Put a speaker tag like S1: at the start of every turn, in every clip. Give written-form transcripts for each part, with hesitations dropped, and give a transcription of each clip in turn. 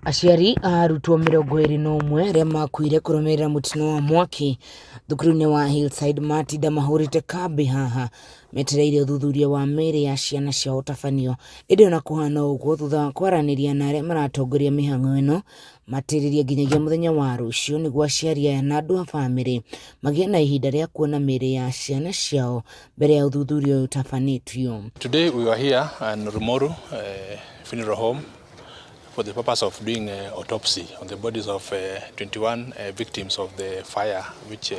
S1: Aciari a arutwo 21 arĩa makuire kũrũmĩrĩra mũtino wa mwaki thukuru-inĩ wa Hillside matinda mahũrĩte kambĩ haha metereire ũthuthuria wa mĩĩrĩ ya ciana ciao ũtabanio. Ĩndĩ ona kũhana ũguo, thutha wa kwaranĩria na arĩa maratongoria mĩhang'o ĩno, matĩrĩria nginyagia mũthenya wa rũciũ nĩguo aciari aya na andũ a bamĩrĩ magĩe na ihinda rĩa kuona mĩĩrĩ ya ciana ciao mbere ya ũthuthuria ũyũ ũtabanĩtio.
S2: Today we were here in Rumoru Funeral Home for the purpose of doing autopsy on the bodies of 21 victims of the fire which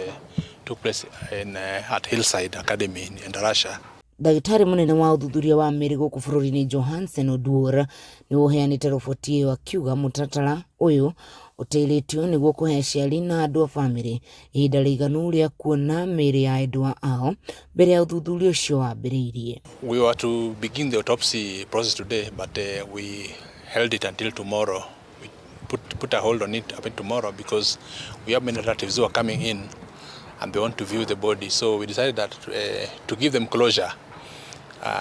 S2: took place at Hillside Academy in Endarasha.
S1: Ndagĩtarĩ mũnene wa ũthuthuria wa mĩĩrĩ gũkũ bũrũri-inĩ Johansen Oduor nĩwe ũheanĩte roboti ĩyo, akiuga mũtaratara ũyũ ũtĩrĩtio nĩguo kũhe aciari na andũ a bamĩrĩ ihinda rĩiganu rĩa kuona mĩĩrĩ ya endwa ao mbere ya ũthuthuria ũcio wambĩrĩirie.
S2: We were to begin the autopsy process today, but we held it until tomorrow. We put a hold on it up until tomorrow because we have many relatives who are coming in and they want to view the body. So we decided that to give them closure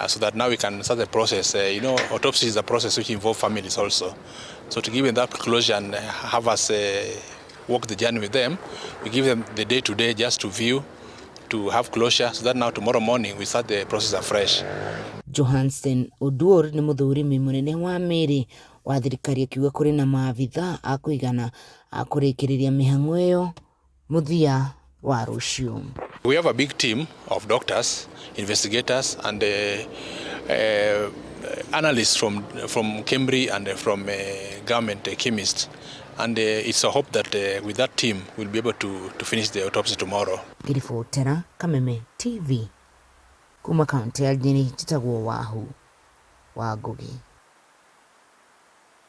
S2: so that now we can start the process. Autopsy is a process which involves families also. So to give them that closure and have us walk the journey with them, we give them the day today just to view, to have closure, so that now tomorrow morning we start the process afresh.
S1: Johansen Oduor nĩ mũthũrimi mũnene wa mĩĩrĩ wa thirikari, akiuga kũrĩ na maabitha a kũigana a kũrĩkĩrĩria mĩhang'o ĩyo mũthia wa rũciũ.
S2: We have a big team of doctors, investigators, and analysts from KEMRI and from government chemists. And it's a hope that with that team we'll be able to finish the autopsy tomorrow.
S1: Ngĩribotera Kameme TV kuma kaunti ya Nyeri, njĩtagwo Wahu wa Ngugi.